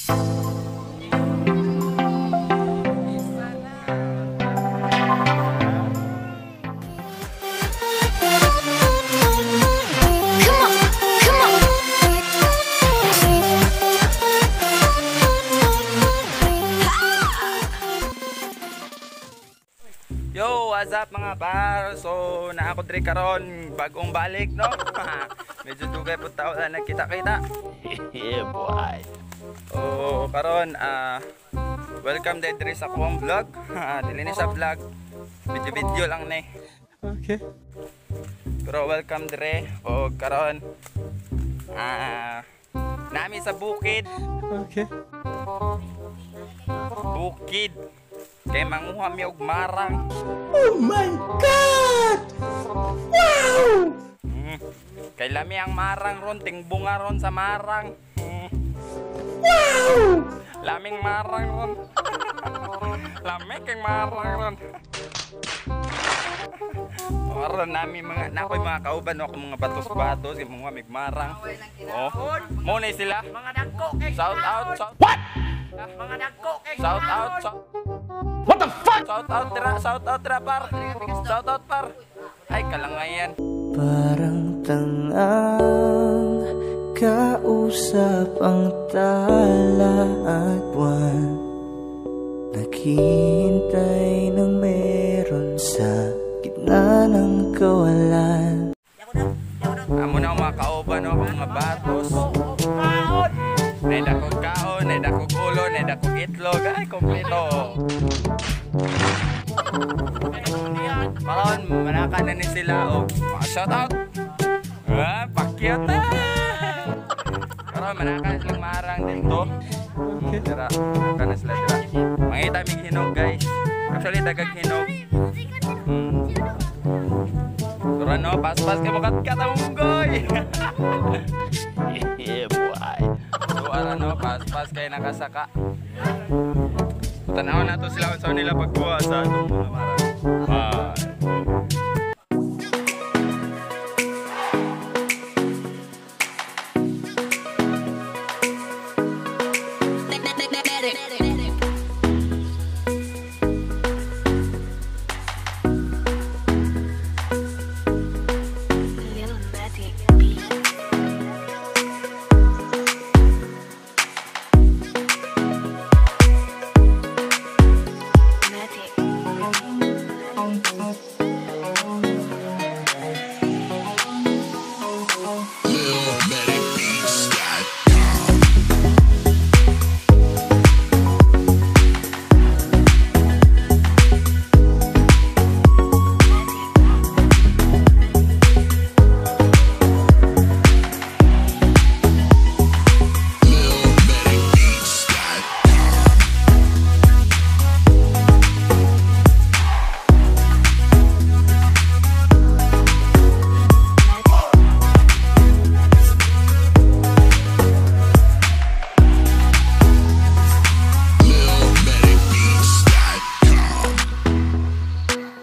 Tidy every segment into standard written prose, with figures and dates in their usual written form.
Come on, come on. Yo, what's up mga par? So, na ako diri karon, bagong balik, no? Medyo dugay po tao na nagkita-kita. Yeah, boy. Oh, karon welcome diri sa akong vlog. Dili ni sa vlog. Video-video lang ni. Okay. Pero welcome dire o karon nami sa bukid. Okay. Bukid. Kay manguha mi og marang. Oh my God! Wow! Kay lami ang marang ron, tingbunga ron sa marang. Wow! Laming marang ron. Lami kay marang ron. Ron nami mga nakoy mga kauban ako mga batos-batos kay mga mig marang. Oh. Mo na sila. Mga dagko kay Shout out, shout. What? Mga dagko kay Shout out, shout. What the fuck? Shout out dira, shout out dira par. Shout out par. Ay kalangayan. Parang tangang kausap ang tala at buwan, naghihintay ng meron sa gitna ng kawalan. Amo na mga kauban no, ako mga batos. Naida kog kaon, naida kog ulo, naida kog itlog. Ay, kompleto. Karon, manaka na ni sila og mga shout out. Ah, pakyut ah. Karon manaka na silang marang dito. Okay. Dira, manaka na sila dira. Mangita mig hinog, guys. Actually dagag hinog. Pero ano, paspas kay makat-kat ang unggoy. Yeah, boy. So ano, paspas kay nakasaka. Tanaw na to sila unsa nila pagkuha sa atong mga marang. Bye. Little Magic Beat. Magic.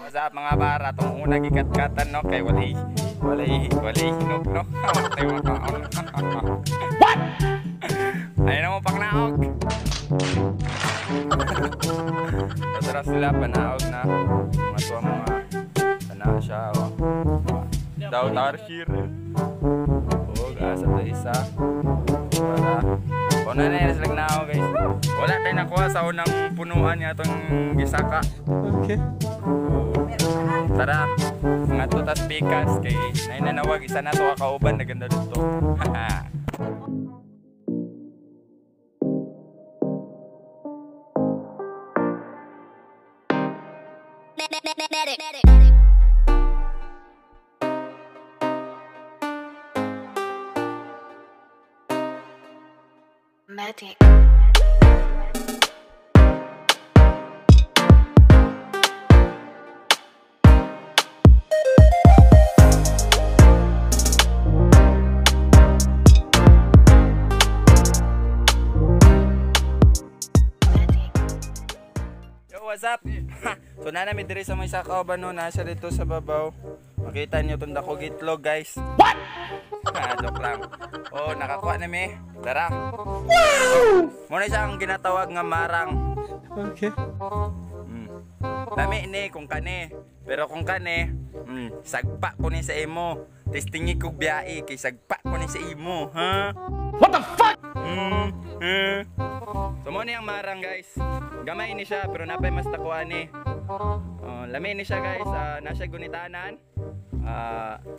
What's up mga bara, atong una gikatkatan no kay walay hinog no. Tay makaon. What? Ay na mo pangnaog. Tara sila panaog na mga tuwa mga ana siya oh. Daw tarshir. Oh, asa to isa. Wala. Una na sila naog guys. Wala tayo nakuha sa unang punuan nga atong gisaka. Okay. Tara, mga tutas pikas kay nainanawag isa na to kakauban na ganda dito. Magic. Yo, what's up? So na nami diri sa may sakauban no, nasa dito sa babaw. Makita niyo tong dako itlog, guys. What? Joke lang. Oh, nakakuha na mi. Tara. Wow! Muna siya ang ginatawag nga marang. Okay. Lami ni kung kani. Pero kung kani, sagpa ko ni sa imo. Testingi kog biyae kay sagpa ko ni sa imo, ha? What the fuck? So mo ni ang marang, guys. Gamay ni siya pero napay mas takuan ni. Oh, lami ni siya, guys. Nasa gunitanan.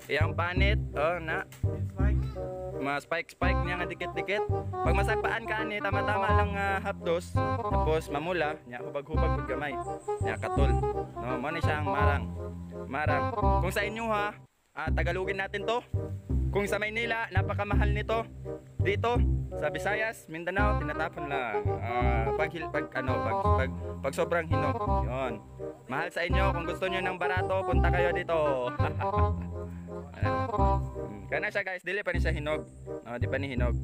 Iyang panit, oh na. Mga spike-spike niya nga dikit-dikit. Pag masagpaan ka ani, tama-tama lang hapdos. Tapos mamula, nya hubag-hubag pud gamay. Nya katol. No, mo ni siya ang marang. Marang. Kung sa inyo ha, Tagalogin natin to. Kung sa Maynila, napakamahal nito. Dito sa Visayas, Mindanao, tinatapon lang. Pag sobrang hinog, 'yon. Mahal sa inyo, kung gusto niyo ng barato, punta kayo dito. Kana siya, guys, dili pa ni siya hinog. No, di pa ni hinog.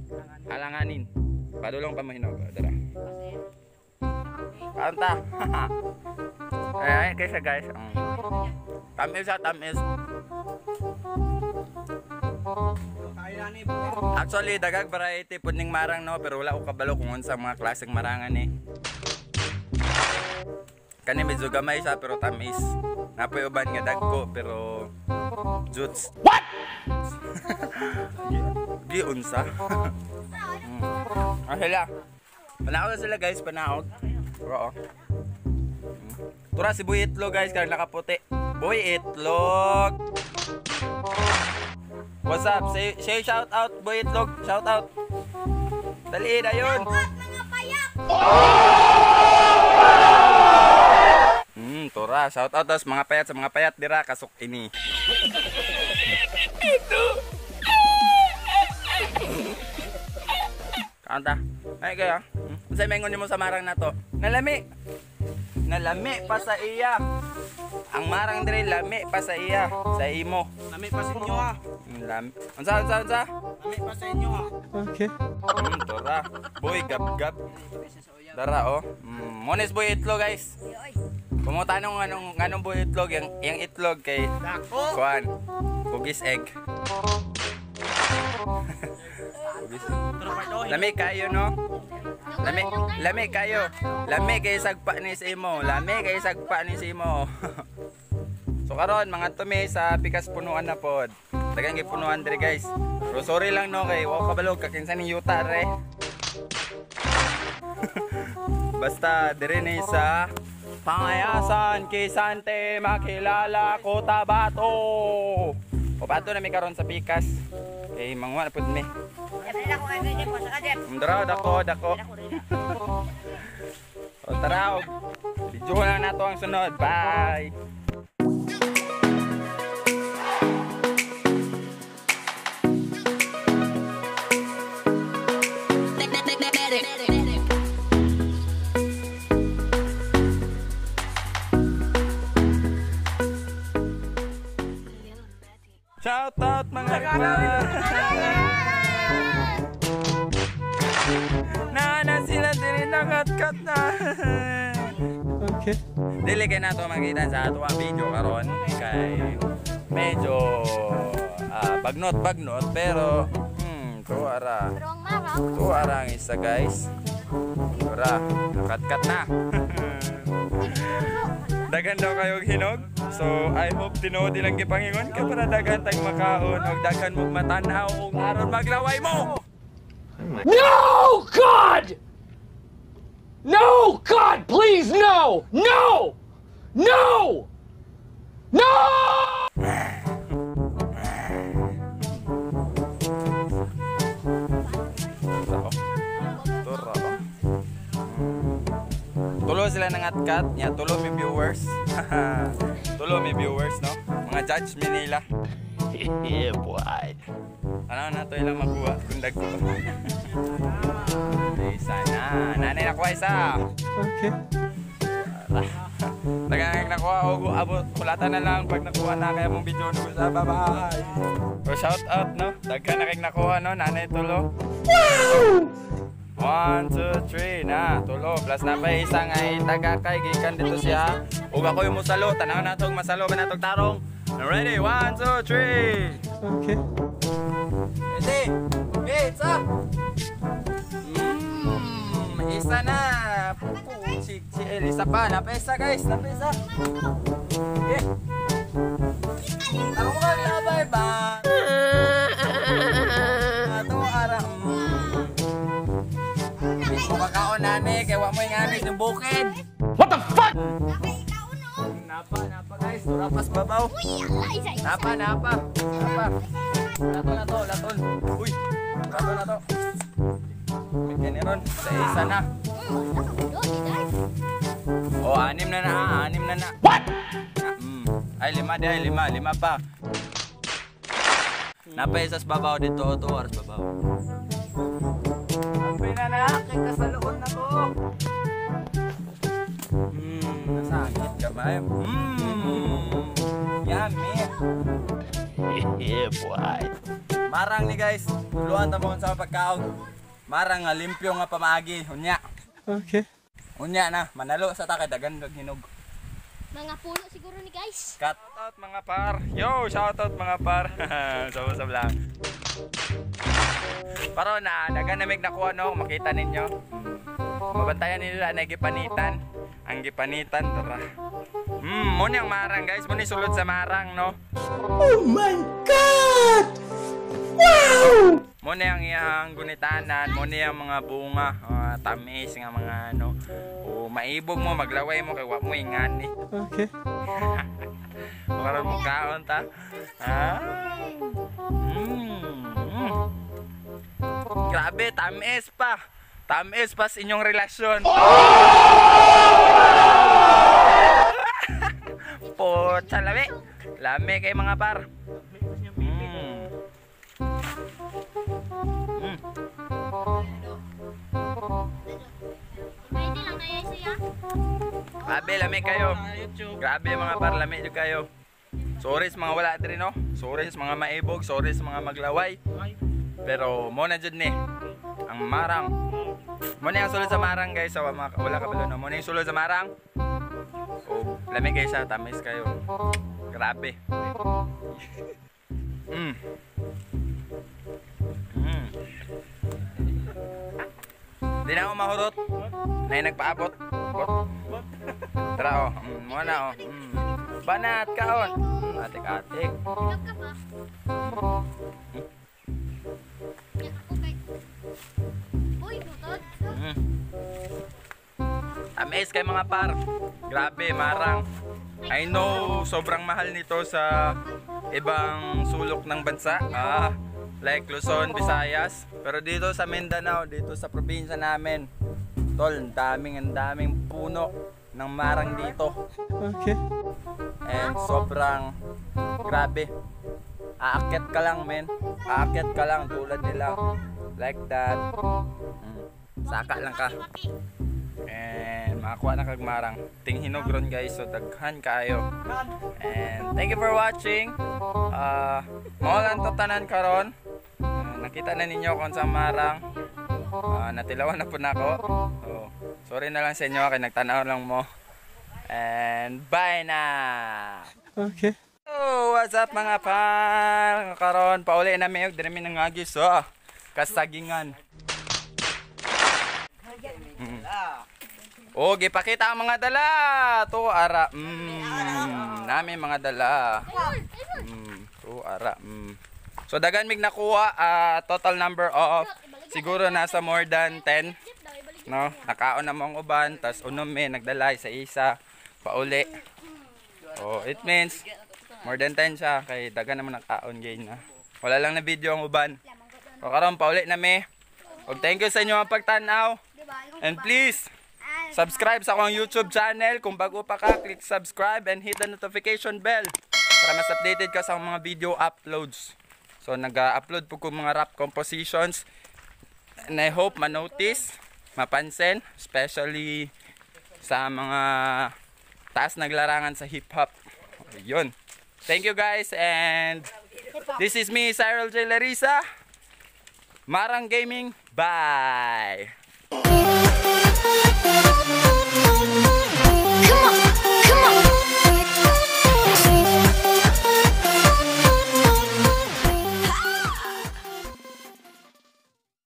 Alanganin. Padulong pa mo hinog. O, tara. Kanta. Ay, kaysa guys. Tamis siya, tamis. Actually, dagag variety pud ning marang, no, pero wala ko kabalo kung unsa mga klaseng marangan eh. Kani medyo gamay siya pero tamis. Napoy uban nga dagko pero juts. What? Gi unsa? Ah, sila. Panaog sila, guys, panaog. Oo. Tura si Boy Itlog, guys, karang nakaputi. Boy Itlog. What's up? Say shout out, Boy Itlog. Shout out. Dali na yun. Mga payak! Tura, shout out tas mga payat sa mga payat dira kasok ini. Kanta. Ay kaya. Unsay maingon nimo sa marang nato? Nalami. Nalami pa sa iya. Ang marang dire lami pa sa iya, sa imo. Lami pa sa inyo ah. Lami. Unsa unsa unsa? Lami pa sa inyo ah. Okay. Tura. Boy gap gap. Dara oh. Mones boy itlog, guys. Kumuta nung anong boy itlog, yang itlog kay Dako. Kuan. Kugis egg. Kugis egg. Lami kayo, no? Lami, lami kayo. Lami kay sagpa ni sa imo. Lami kay sagpa ni sa imo. So karon mga tumi sa pikas punuan na pod. Daghang gipunuan diri, guys. Pero sorry lang no kay wa kabalog kakinsa ni yuta re. Basta diri ni sa Pangayasan kay Sante makilala ko tabato. O pato na mi karon sa pikas. Kay manguha na pud mi. Dara dako dako. O tara, video lang nato ang sunod. Bye. Shout out mga Nana sila diri nakatkat na. Okay. Dili kay nato makita sa ato ang video karon kay medyo bagnot-bagnot pero tuara. Pero ang marang, Tuara ang isa, guys. Tura, nakatkat na. Daghan daw kayong hinog. So I hope tinuod ilang gipangingon kay para daghan tag makaon og daghan mong matan-aw ug aron maglaway mo. No, God! No, God, please, no! No! No! No! Turo. Tulo sila ng atkat nya, tulo mi viewers. Tulo mi viewers, no? Mga judge mi nila. Yeah, boy. Ano na to ilang makuha kung dagko. Isa na. Nanay nakuha isa. Okay. Daghang nakuha og abot kulatan na lang pag nakuha na kaya mong video no sa bye. So shout out no. Daghan na kay nakuha no, nanay tulo. 1 2 3 na tulo plus na pa isa nga taga kay gikan dito siya. Ug ako yung musalo, tanaw na tong masalo ba natong tarong. Ready? 1 2 3. Okay. Ready? Okay, isa. Isa na. Chik, chik, isa pa. Napesa guys, napesa. Okay. Ako ka labay ba? Ato ara. Mo kakaon nani kay wa mo ingani yung bukid. What the fuck? Napa, napa guys, turapas babaw. Uy, ala, isa, isa. Napa, napa. Napa. Lato, lato, laton. Uy, lato, lato. May ron sa isa na. Oh, anim na na, anim na na. What? Ay, lima di, lima, lima pa. Napa isa sa babaw dito, to oras babaw. Sabi na na, kay kasaloon na ko. Nasakit ka ba? Yummy. Yeah, boy. Marang ni guys, tuluan ta mo sa pagkaon. Marang nga limpyo nga pamaagi, unya. Okay. Unya na, manalo sa ta kay dagan kag hinog. Mga puno siguro ni guys. Shout out mga par. Yo, shout out mga par. Sabang lang. Pero na dagan na mig nakuha no, makita ninyo. Mabantayan nila na gipanitan. Ang gipanitan tara. Mo ni ang marang guys, mo ni sulod sa marang no. Oh my God! Wow! Mo ni ang iyang gunitanan, mo ni ang mga bunga, tamis nga mga ano. O maibog mo, maglaway mo kay wa mo ingani. Okay. Makaroon mo kaon ta. Ah. Grabe, tamis pa. Tamis pa sa inyong relasyon. Putsa, lami. Lami kay mga par. Pwede lang na siya. Grabe, lami kayo. Grabe mga par, lami jud kayo. Sorry sa mga wala diri no. Sorry sa mga maibog, sorry sa mga maglaway. Pero mo na jud ni ang marang. Mo na ang sulod sa marang guys, so wala ka balo no. Mo na yung sulod sa marang. Oh, lami kayo siya, tamis kayo. Grabe. Di na ako mahurot. Nay nagpaabot. Bot. Tara oh, mo na oh. Banat kaon. Atik-atik. Ilog ka ba? Ya, ako kay. Uy, butod. Tamis kay mga par. Grabe, marang. I know sobrang mahal nito sa ibang sulok ng bansa. Like Luzon, Visayas. Pero dito sa Mindanao, dito sa probinsya namin, tol, ang daming puno ng marang dito. Okay. And sobrang grabe. Aakyat ka lang, men. Aakyat ka lang tulad nila. Like that. Saka lang ka. And makakuha na kag marang. Ting hinog ron guys, so daghan kayo. And thank you for watching. Mao lang to tanan karon. Nakita na ninyo kung sa marang. Natilawan na po nako. Oh, sorry na lang sa inyo kay nagtanaw lang mo. And bye na. Okay. Oh, what's up mga par? Karon pauli na mi og diri mi nangagi sa kasagingan. Oh, gipakita ang mga dala. To ara. Nami mga dala. To ara. So dagan mig nakuha, total number of siguro nasa more than 10. No, nakaon na mong uban, tas unom mi nagdala sa isa pauli. Oh, it means more than 10 siya kay dagan naman nakaon gay na. Wala lang na video ang uban. So karon pauli na mi. Og thank you sa inyo ang pagtan-aw. And please subscribe sa akong YouTube channel. Kung bago pa ka, click subscribe and hit the notification bell para mas updated ka sa akong mga video uploads. So nag-upload po ko mga rap compositions and I hope ma-notice, mapansin, especially sa mga taas naglarangan sa hip hop. Ayun. Thank you guys, and this is me, Cyril J. Larissa. Marang Gaming. Bye! Thank you.